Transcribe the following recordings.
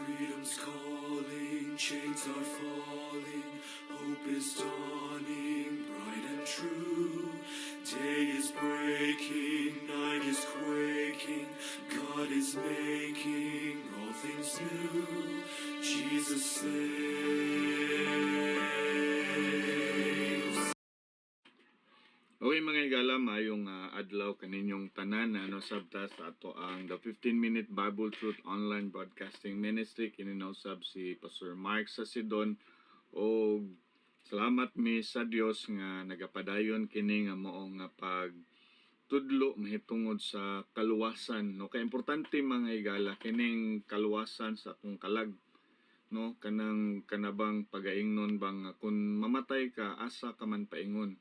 Freedom's calling, chains are falling, hope is dawning, bright and true. Day is breaking, night is quaking, God is making all things new. Jesus saves. Okay, mga higala, maayong adlaw kaninyong tanan, ano, sabta sa ato ang The 15 Minute Bible Truth Online Broadcasting Ministry. Kini usab si Pastor Mark Sasidon o salamat mi sa Dios nga nagapadayon kini nga mao nga pag tudlo mahitungod sa kaluwasan, no? Kay importante, mga higala, kining kaluwasan sa akong kalag, no? Kanang kanabang pagaingnon bang nga kung mamatay ka, asa ka man paingon?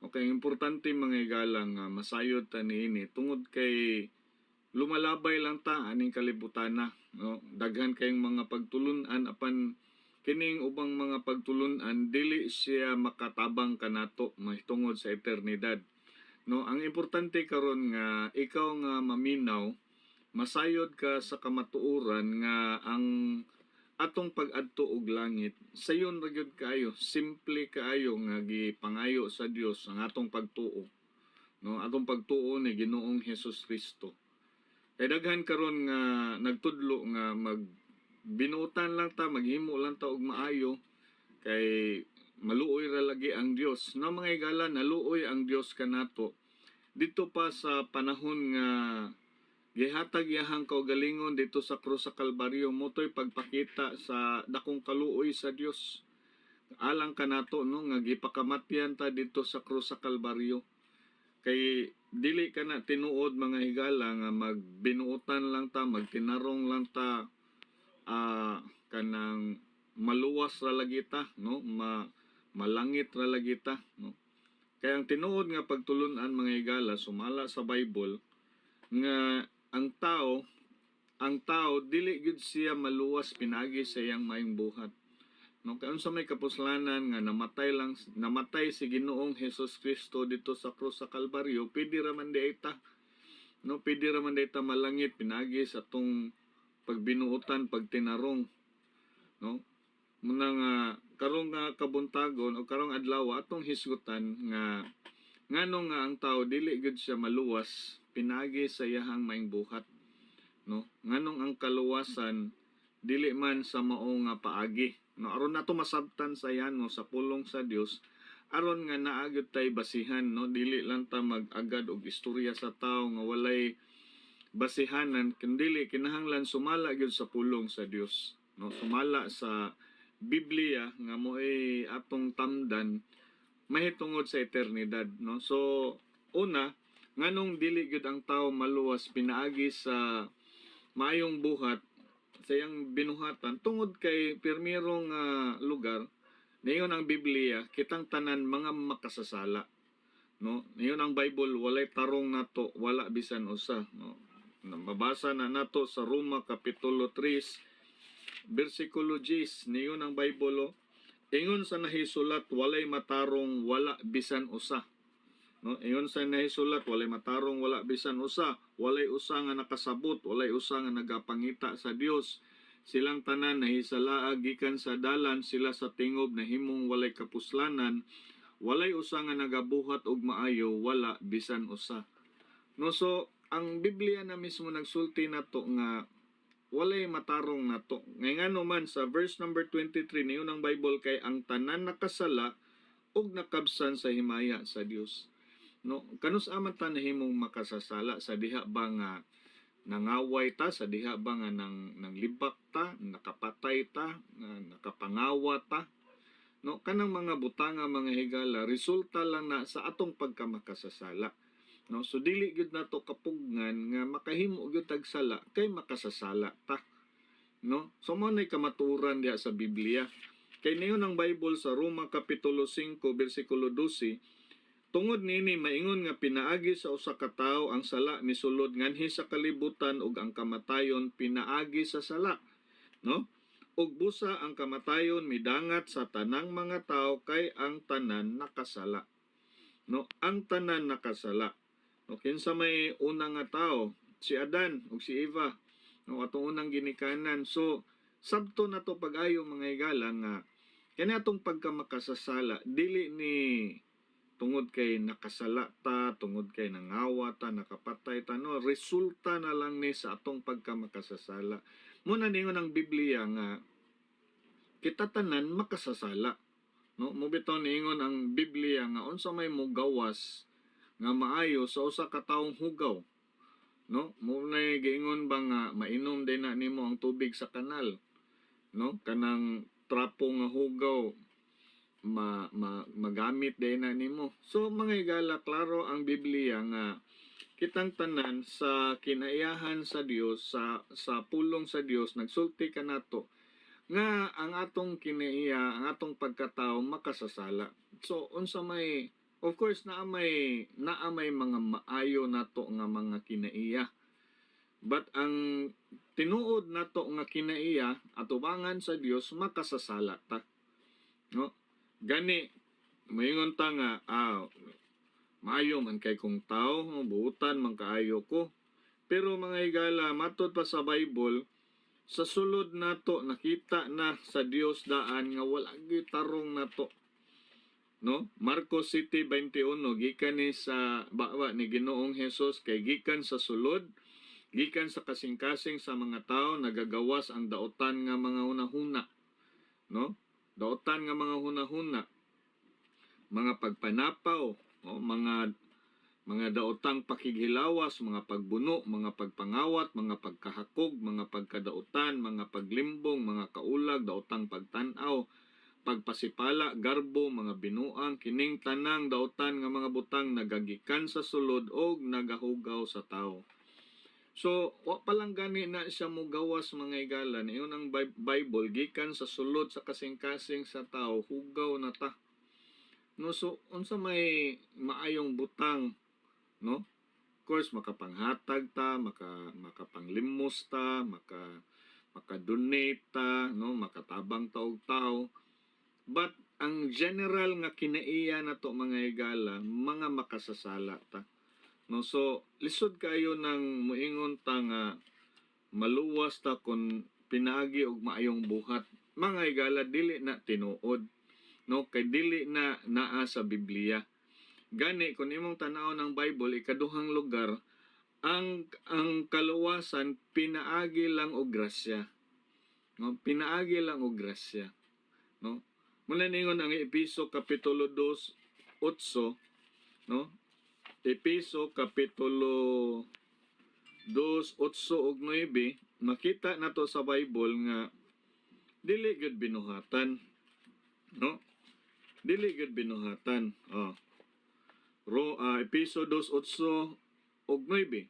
Okay, ang importante, mga higala, nga masayod ta niini tungod kay lumalabay lang ta aning kalibutan na, no? Daghan kayong mga pagtulunan, apan kining ubang mga pagtulunan dili siya makatabang kanato mahitungod sa eternidad. No, ang importante karon nga ikaw nga maminaw, masayod ka sa kamatuoran nga ang atong pag-adto og langit sayon ra gyud kaayo, simple kaayo nga gipangayo sa Dios ang atong pagtuo, no? Atong pagtuo ni Ginoong Hesus Kristo. Kay daghan karon nga nagtudlo nga mag binuotan lang ta, maghimo lang ta og maayo kay maluoy ra lagi ang Dios. No, mga higala, naluoy ang Dios kanato dito pa sa panahon nga gihatag iyahang kaugalingon dito sa krus sa Kalbaryo. Motoy pagpakita sa dakong kaluoy sa Dios alang kanato, no, nga gipakamatyan ta dito sa krus sa Kalbaryo. Kay dili kana tinuod, mga higala, nga magbinuotan lang ta, magtinarong lang ta, kanang maluwas ra lagi ta, no? Malangit ra lagi ta, no? Kaya ang tinuod nga pagtulunan, mga higala, sumala sa Bible nga ang tao dili gyud siya maluwas pinaagi sa iyang maayong buhat, no? Kay unsa may kapuslanan nga namatay lang, namatay si Ginoong Hesus Kristo dito sa krus sa Kalbaryo, pwede ra man diay ta, no? Pwede ra man diay ta malangit pinaagi sa atong pagbinuotan, pagtinarong, no? Muna nga karong nga kabuntagon o karong adlaw, atong hisgutan nga ngano nga ang tao dili gyud siya maluwas pinaagi sa iyahang maayong buhat, no? Nganong ang kaluwasan dili man sa mao nga paagi, no? Aron nato masabtan sa yan, no, sa pulong sa Dios, aron nga naa gyud tay basihan, no? Dili lang ta mag-agad og istorya sa tao nga walay basihanan, kundili kinahanglan sumala gyud sa pulong sa Dios, no? Sumala sa Biblia nga mo'y atong tamdan mahitungod sa eternidad, no? So una, nganong dili gyud ang tao maluwas pinaagi sa maayong buhat sa iyang binuhatan? Tungod kay pirmirong lugar, niingon ang Biblia, kitang tanan mga makasasala, no? Niingon ang Bible, walay tarong nato, wala bisan usa, no? Mabasa na nato sa Roma kapitulo 3 bersikulo 10. Niingon ang Bible, oh, ingon sa nahisulat, walay matarong, wala bisan usa, no? Ingon sa nahisulat, walay matarong, wala bisan usa, walay usa nga nakasabot, walay usa nga nagapangita sa Dios. Silang tanan nahisalaag gikan sa dalan, sila sa tingob nahimong walay kapuslanan, walay usa nga nagabuhat og maayo, wala bisan usa, no? So ang Biblia na mismo nagsulti nato nga walay matarong nato. Ngay ngano man, sa verse number 23, niingon ang Bible, kay ang tanan nakasala ug nakabsan sa himaya sa Dios, no? Kanus-a man ta nahimong makasasala? Sa diha ba nga nangaway ta? Sa diha ba nga nang libak ta, nakapatay ta, nga nakapangawa ta, no? Kanang mga butanga, mga higala, resulta lang na sa atong pagkamakasasala, no? So dili gyud nato kapugngan nga makahimo gyud tag sala kay makasasala ta, no? So mao nay kamatuoran diha sa Biblia. Kay niingon ang Bible sa Roma kapitulo 5 bersikulo 12, tungod niini maingon nga pinaagi sa usa ka tawo ang sala misulod nganhi sa kalibutan ug ang kamatayon pinaagi sa sala, no? Ug busa ang kamatayon midangat sa tanang mga tawo kay ang tanan nakasala, no? Ang tanan nakasala, no? Kinsa may una nga tawo? Si Adan ug si Eva, no? Atong unang ginikanan. So Sabto na to pag-ayo, mga higala, nga kani atong pagkamakasasala dili ni tungod kay nakasala ta, tungod kay nangawa ta, nakapatay ta, no? Resulta na lang ni sa atong pagkamakasasala. Muna ningon ang Biblia nga kita tanan makasasala, no? Mo bitaw niingon ang Biblia nga unsa may mogawas nga maayo sa usa ka taong hugaw, no? Mo na giingon ba nga mainom din na nimo ang tubig sa kanal, no? Kanang trapo nga hugaw, ma, ma magamit din na nimo. So, mga higala, klaro ang Biblia nga kitang tanan sa kinaiyahan sa Dios, sa pulong sa Dios, nagsulti kanato nga ang atong kinaiya, ang atong pagkatao makasasala. So unsa may, of course, naa may mga maayo nato nga mga kinaiya, but ang tinuod nato nga kinaiya atubangan sa Dios, makasasala ta, no? Gani moingon ta nga, "Ah, maayo man kay kong tao, buutan man kaayo ko." Pero, mga higala, matod pa sa Bible, sa sulod nato nakita na sa Dios daan nga wala gyud tarong nato, no? Marcos 7:21, gikan ni sa bawa ni Ginoong Hesus, kay gikan sa sulod, gikan sa kasing-kasing sa mga tao, nagagawas ang daotan nga mga hunahuna, no? Daotan nga mga hunahuna, mga pagpanapaw, no? Mga daotang pakighilawas, mga pagbuno, mga pagpangawat, mga pagkahakog, mga pagkadautan, mga paglimbong, mga kaulag, daotang pagtan-aw, pagpasipala, garbo, mga binuang. Kining tanang dautan nga mga butang nagagikan sa sulod og nagahugaw sa tao. So, wa pa lang gani na siya mogawas, mga higala. Ingon ang Bible, gikan sa sulod, sa kasing-kasing sa tao, hugaw na ta. No, so unsa may maayong butang, no? Of course, makapanghatag ta, makapanglimos ta, maka-donate ta, no, makatabang ta og tao. But ang general nga kinaiya nato, mga higala, mga makasasala ta. No, so lisod kayo nang muingon ta nga maluwas ta kon pinaagi og maayong buhat. Mga higala, dili na tinuod. No, kay dili na naa sa Biblia. Gani kung imong tan-aw ng Bible, ikaduhang lugar, ang kaluwasan pinaagi lang og grasya. No, pinaagi lang og grasya. No? Muna ningon ang Epeso kapitulo 2:8, no? Epeso kapitulo 2:8 ug 9, makita nato sa Bible nga dili gyud binuhatan, no? Dili gyud binuhatan. Oh. Epeso 2:8 ug 9.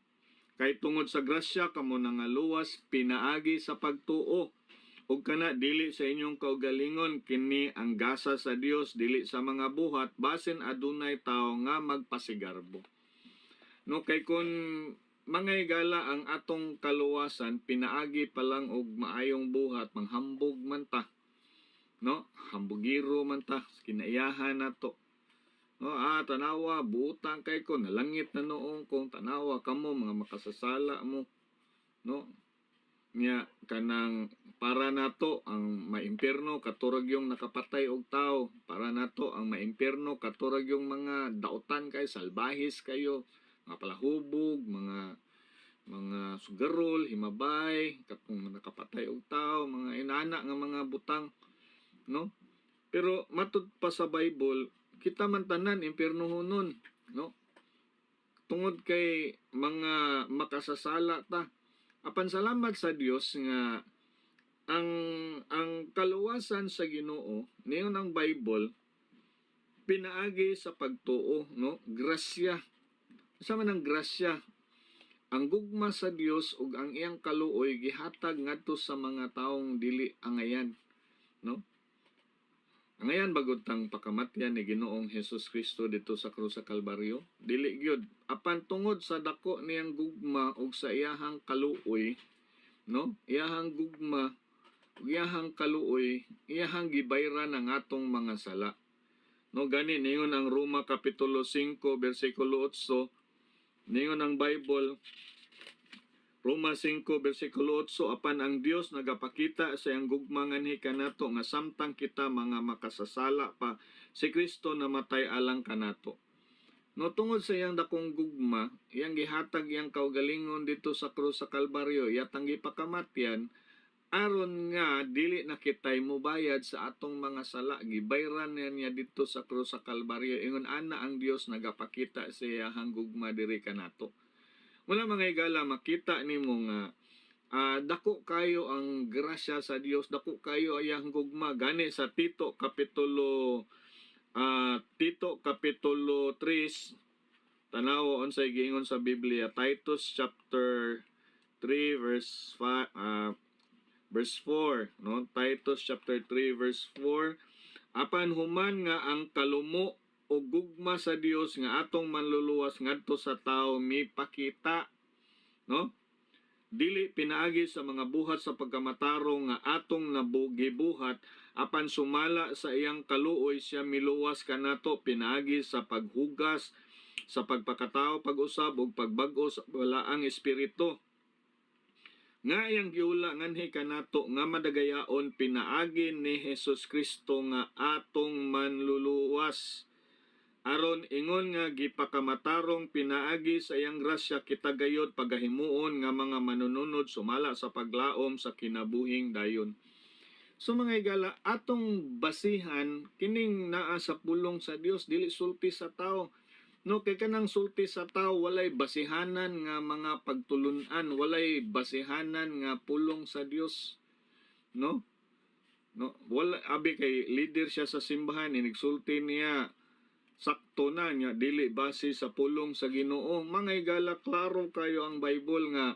Kay tungod sa grasya kamo nangaluwas pinaagi sa pagtuo. Ug kana dili sa inyong kaugalingon, kini ang gasa sa Dios, dili sa mga buhat, basin adunay tawo nga magpasigarbo. No, kay kun, mga higala, ang atong kaluwasan pinaagi pa lang og maayong buhat, manghambog man ta. No? Hambugiro man ta, kinaiyahan nato. No, "Ah, tanawa, butang kay ko, nalangit na noong kong tanawa kamo, mga makasasala mo." No? Nya kanang para nato ang maimpierno katurag yung nakapatay og tao, para nato ang maimpierno katurag yung mga dautan kay salbahis kayo, mga palahubog, mga sugarol, himabay, katong nakapatay og tao, mga inana nga mga butang, no? Pero matud pa sa Bible, kita man tanan impiernohonon, no? Tungod kay mga makasasala ta. Apan salamat sa Dios nga ang kaluwasan sa Ginoo, niyon ang Bible, pinaagi sa pagtuo, no? Grasya. Sa man ang grasya? Ang gugma sa Dios ug ang iyang kaluoy gihatag ngadto sa mga taong dili angayan, no? Angayan bagod tang pakamatyan ni Ginoong Hesus Kristo dito sa krus sa Kalbaryo? Dili gyud. Apan tungod sa dako niyang gugma ug sa iyahang kaluoy, no? Iyahang gugma ug iyahang kaluoy, iyahang gibayran ang atong mga sala. No, gani ningon ang Roma kapitulo 5 bersikulo 8, ningon ang Bible, Roma 5 bersikulo 8, apan ang Dios nagapakita sa iyang gugma nganhi kanato nga samtang kita mga makasasala pa, si Kristo namatay alang kanato. No, tungod sa iyang dakong gugma, iyang gihatag iyang kaugalingon dito sa krus sa Kalbaryo, iyatang gipakamatyan aron nga dili na kitay mobayad sa atong mga sala, gibayran niya niya dito sa krus sa Kalbaryo. Ingon ana ang Dios nagapakita sa iyang gugma diri kanato. Muna, mga higala, makita nimo nga dako kayo ang grasya sa Dios, dako kayo iyang gugma. Gani sa Tito kapitulo 3, tanaw unsay giingon sa Biblia. Titus chapter 3 verse 5, verse 4, no? Titus chapter 3 verse 4, apan human nga ang kalumo o gugma sa Dios nga atong manluluwas ngadto sa tawo mipakita, no, dili pinaagi sa mga buhat sa pagkamatarong nga atong nabugibuhat, apan sumala sa iyang kaluoy siya miluwas kanato pinaagi sa paghugas sa pagpakatao pag-usab ug pagbag-o sa balaang espiritu nga iyang giula nganhi kanato nga madagayaon pinaagi ni Hesus Kristo nga atong manluluwas, aron ingon nga gipakamatarong pinaagi sa iyang grasya, kita gayod pagahimuon nga mga manununod sumala sa paglaom sa kinabuhing dayon. So mga higala, atong basihan kining naa sa pulong sa Dios, dili sulti sa tao. No, kay kanang sulti sa tao walay basihanan nga mga pagtulun-an, walay basihanan nga pulong sa Dios. No? No, wala abi kay leader siya sa simbahan, inigsulti niya sakto na niya, dili base sa pulong sa Ginoo. Mga higala, klaro kayo ang Bible nga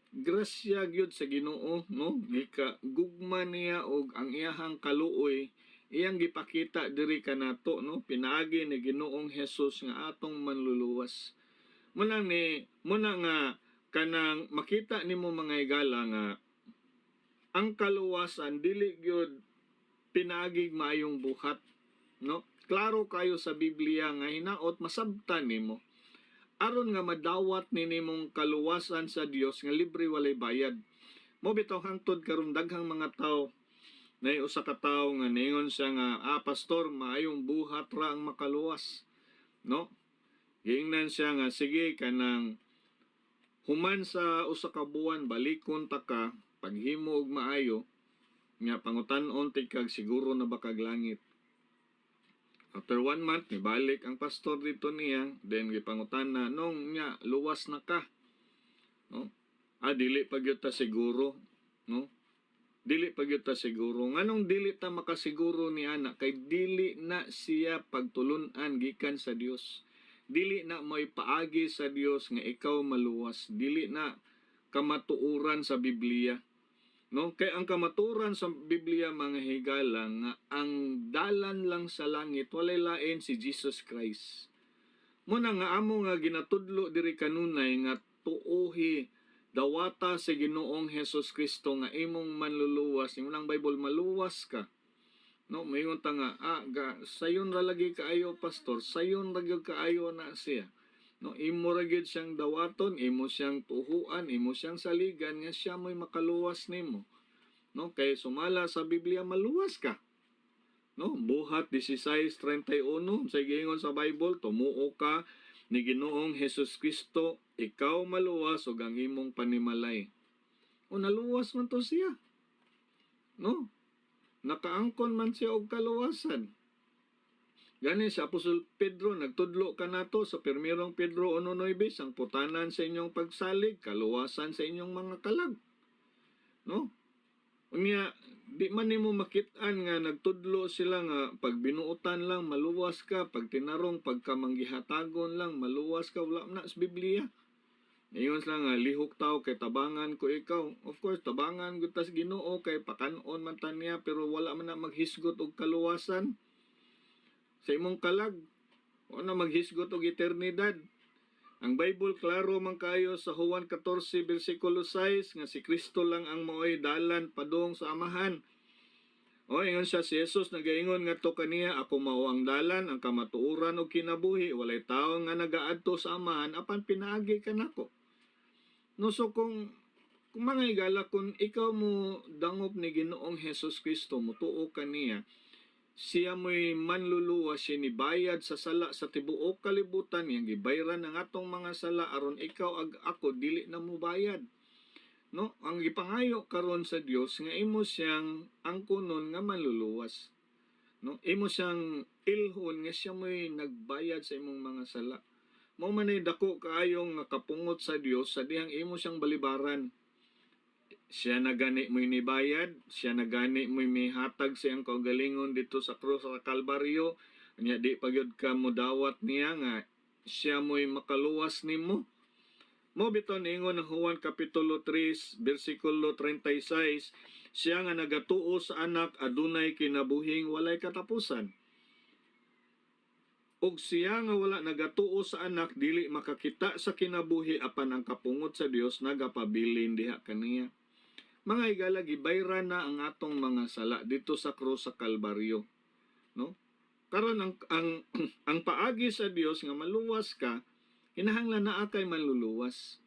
grasya gyud sa Ginoo, no? Gika gugma niya og ang iyahang kaluoy iyang gipakita diri kanato, no, pinaagi ni Ginoong Hesus nga atong manluluwas. Muna nga kanang makita nimo, mga higala, nga ang kaluwasan dili gyud pinaagig maayong buhat, no? Klaro kayo sa Biblia nga hinaot masabtan nimo aron nga madawat ni nimong kaluwasan sa Dios nga libre, walay bayad. Mo bitaw hangtod karon daghang mga tao na usa ka tawo nga ningon siya nga, "Ah, pastor, maayong buhat ra ang makaluwas," no? Giingnan siya nga, "Sige, kanang human sa usa ka buwan balikon ta ka, paghimo og maayo nga pangutan-on tig kag siguro na ba kag langit." After one month, nibalik ang pastor dito niya, then gipangutan na, "Nong nya, luwas na ka?" No? "Ah, dili pa gyud ta siguro," no? Dili pa gyud ta siguro. Nganong dili ta makasiguro ni ana? Kay dili na siya pagtulun-an gikan sa Dios. Dili na mo'y paagi sa Dios nga ikaw maluwas. Dili na kamatuoran sa Biblia. No? Kay ang kamatuoran sa Biblia, mga higala, nga ang dalan lang sa langit walay lain si Jesus Christ. Muna nga amo nga ginatudlo diri kanunay nga tuohi, dawata si Ginoong Hesus Kristo nga imong manluluwas. Ingon ang Bible, maluwas ka. No, moingon ta nga, "Ah, ga, sayon ra lagi kaayo, pastor, sayon ra gyud kaayo na siya." No, imo ra gyud siyang dawaton, imo siyang tuhuan, imo siyang saligan nga siya mo'y makaluwas nimo. No, kay sumala sa Biblia maluwas ka. No, Buhat 16:31 sa giingon sa Bible, "Tumuo ka ni Ginoong Hesus Kristo, ikaw maluwas ug ang imong panimalay." O naluwas man to siya. No? Nakaangkon man siya og kaluwasan. Gani si Apostol Pedro nagtudlo kanato sa Primerong Pedro 1:9, "Sangputanan sa inyong pagsalig, kaluwasan sa inyong mga kalag." No? Unya, di man nimo makit-an nga nagtudlo sila nga pag binuotan lang maluwas ka, pag tinarong, pagka manggihatagon lang maluwas ka, wala na sa Biblia. Ingon sila nga lihok tao kay tabangan ko ikaw. Of course, tabangan gud tas Ginoo kay pakanon man ta niya, pero wala man na maghisgot og kaluwasan sa imong kalag. Wala na maghisgot og eternidad. Ang Bible klaro man kayo sa Juan 14 bersikulo 6 nga si Kristo lang ang maoy dalan padung sa Amahan. O ingon siya, si Jesus nagaingon ngadto kaniya, "Ako mao ang dalan, ang kamatuoran ug kinabuhi, walay tawo nga nagaadto sa Amahan apan pinaagi kanako." No, so kung Kung mga higala, kung ikaw mo dangop ni Ginoong Hesus Kristo, mutuo ka niya, siya mo'y manluluwas, siya nibayad sa sala sa tibuok kalibutan, iyang gibayran ang atong mga sala aron ikaw ug ako dili na mobayad. No, ang gipangayo karon sa Dios nga imo siyang angkonon nga manluluwas. No, imo siyang ilhon nga siya mo'y nagbayad sa imong mga sala. Mao man ay dako kaayong nga kapungot sa Dios sa dihang imo siyang balibaran. Siya na gani mo'y nibayad, siya na gani mo'y mihatag sa iyang kaugalingon dito sa krus sa Kalbaryo. Nya di pa gyud ka modawat niya nga siya mo'y makaluwas nimo. Mao bitaw niingon ang Juan Kapitulo 3 bersikulo 36, siya nga nagatuo sa Anak adunay kinabuhing walay katapusan. Ug siya nga wala nagatuo sa Anak dili makakita sa kinabuhi, apan ang kapungot sa Dios nagapabilin diha kaniya. Mga higala, gibayran na ang atong mga sala dito sa krus sa Kalbaryo, no? Karon ang paagi sa Dios nga maluwas ka, kinahanglan naa kay manluluwas.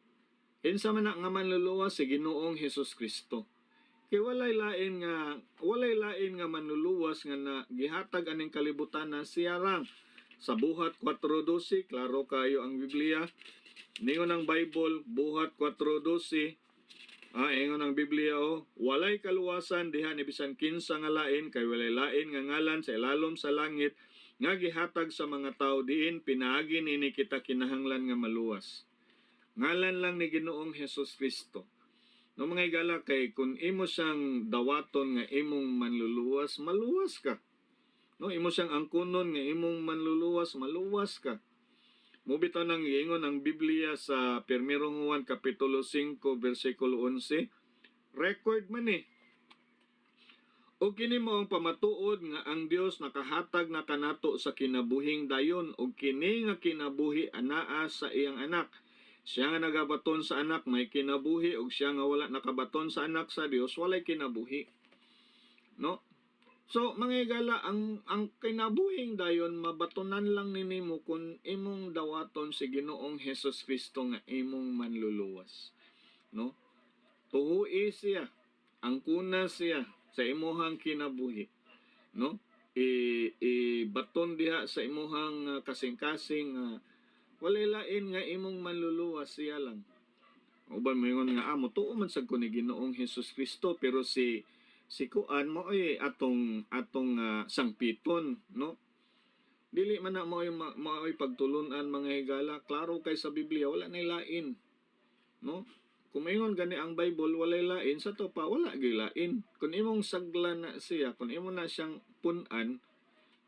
Kinsa man na nga manluluwas? Si Ginoong Hesus Kristo. Kay walay lain nga manluluwas nga na gihatag aning kalibutan na siya lang. Sa Buhat 4:12, klaro kayo ang Biblia. Ningon ang Bible, Buhat 4:12, ingon ang Biblia oh, walay kaluwasan diha ni bisan kinsa nga lain, kay walay lain nga ngalan sa ilalom sa langit nga gihatag sa mga tao diin pinaagi nini kita kinahanglan nga maluwas. Ngalan lang ni Ginoong Hesus Kristo. No, mga higala, kay kung imo siyang dawaton nga imong manluluwas, maluwas ka. No, imo siyang angkunon nga imong manluluwas, maluwas ka. Mao bitaw nang giingon ang Biblia sa Primerong Juan Kapitulo 5 bersikulo 11, record man eh. O kini mao ang pamatuod nga ang Dios nakahatag na kanato sa kinabuhing dayon, ug kini nga kinabuhi anaa sa iyang Anak. Siya nga nagabaton sa Anak may kinabuhi, ug siya nga wala nakabaton sa Anak sa Dios walay kinabuhi. No? So, mga higala, ang kinabuhing dayon mabatonan lang ni nimo kung imong dawaton si Ginoong Hesus Kristo nga imong manluluwas. No? Tuhui siya, angkuna siya sa imuhang kinabuhi. No? I baton diha sa imuhang kasing-kasing, walay lain nga imong manluluwas, siya lang. Uban moingon nga amo tuo man sad ko ni Ginoong Hesus Kristo, pero si kuan mo ay atong atong sangpiton, no? Dili man na mao'y pagtulunan, mga higala. Klaro kay sa Biblia, wala nay lain, no? Kung maingon gani ang Bible walay lain, sa to pa wala gyud lain. Kung imong sagla na siya, kung imo na siyang pun-an,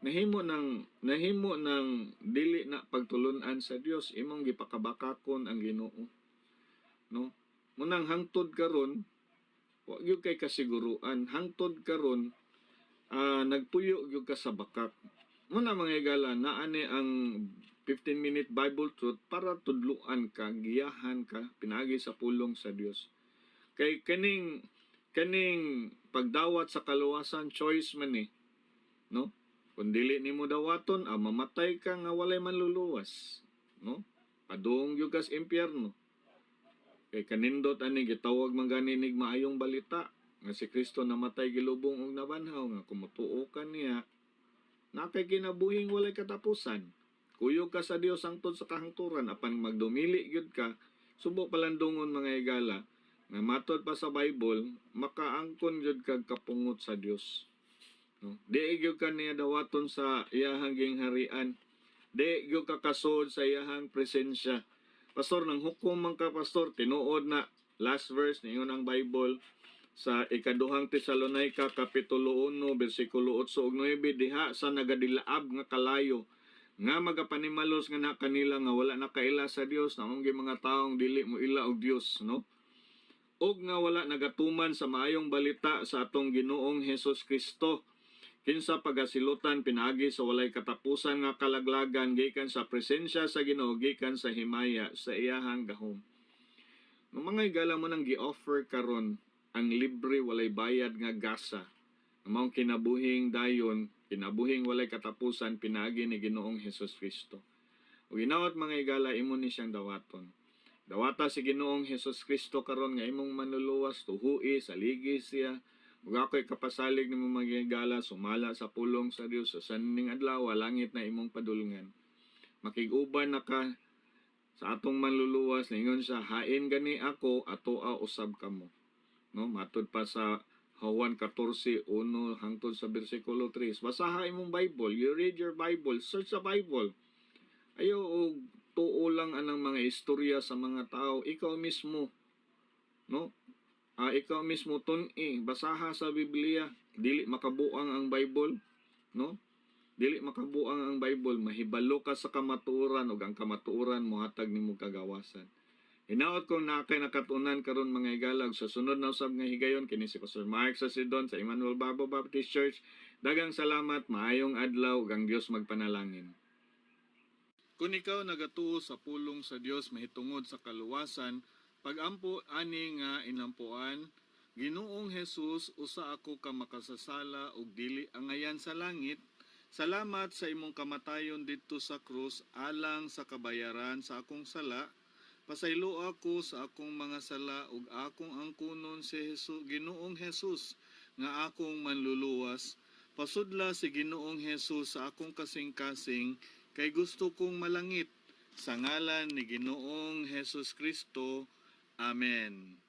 nahimo ng dili na pagtulunan sa Dios, imong gipakabakakon ang Ginoo, no? Munang hangtod karon wa gyud kay kasiguruan. Hangtod karon nagpuyo gyud ka sa bakak. Muna, mga higala, naa ni ang 15-minute Bible truth para tudluan ka, giyahan ka pinaagi sa pulong sa Dios. Kay kaning pagdawat sa kaluwasan, choice man ni, no? Kung dili nimo dawaton, mamatay ka nga walay manluluwas, no? Padung gyud ka sa impyerno. Kay kanindot ani, gitawag man gani nig maayong balita nga si Kristo namatay, gilubong ug nabanhaw, nga kung motuo ka niya naa kay kinabuhing walay katapusan. Kuyog ka sa Dios hangtod sa kahangturan, apan magdumili gyud ka, subo palandungon, mga higala, nga matod pa sa Bible, makaangkon gyud kag kapungot sa Dios. No? Di gyud ka niya dawaton sa iyahang gingharian. Di gyud ka kasud sa iyahang presensya. Pastor, nang hukom man ka, pastor, tinuod na. Last verse, niingon ang Bible sa Ikaduhang Tesalonika Kapitulo 1 bersikulo 8 ug 9, diha sa nagadilaab nga kalayo nga magapanimalos nga na kanila nga wala nakaila sa Dios, na mga taong dili mo ila og Dios, no, og nga wala nagatuman sa maayong balita sa atong Ginoong Hesus Kristo, kinsa pagasilutan pinaagi sa walay katapusan nga kalaglagan gikan sa presensya sa Ginoo, gikan sa himaya sa iyahang gahom. No, mga higala, mao nang gi-offer karon ang libre, walay bayad nga gasa. Ang maong kinabuhing dayon, kinabuhing walay katapusan pinaagi ni Ginoong Hesus Kristo. Ug inawat, mga higala, imo ni siyang dawaton. Dawata si Ginoong Hesus Kristo karon nga imong manluluwas, tuhui, saligi siya. Ug ako'y kapasalig nimo, mga higala, sumala sa pulong sa Dios sa saning adlaw, langit na imong padulngan. Makig-uban na ka sa atong manluluwas. Ningon siya, "Hain gani ako, atoa usab kamo." No, matud pa sa Juan 14:1 hangtod sa bersikulo 3. Basaha imong Bible, you read your Bible, search the Bible. Ayaw og tuo lang anang mga istorya sa mga tao, ikaw mismo, no? Ikaw mismo tun-i, basaha sa Biblia, dili makabuang ang Bible, no? Dili makabuang ang Bible, mahibalo ka sa kamatuoran ug ang kamatuoran mohatag nimo kagawasan. Hinaot kong naa kay nakatunan karon, mga higala, sa sunod na usab nga higayon. Kini si Pastor Mark Sasidon sa Emmanuel Babo Baptist Church. Daghang salamat, maayong adlaw ug ang Dios magpanalangin. Kung ikaw nagatuo sa pulong sa Dios mahitungod sa kaluwasan, pagampo ani nga inampuan: "Ginoong Jesus, usa ako ka makasasala ug dili angayan sa langit. Salamat sa imong kamatayon didto sa krus alang sa kabayaran sa akong sala. Pasaylo ako sa akong mga sala ug akong angkunon si Jesus, Ginoong Jesus, nga akong manluluwas. Pasudla si Ginoong Jesus sa akong kasing-kasing kay gusto kong malangit. Sa ngalan ni Ginoong Jesus Kristo. Amen."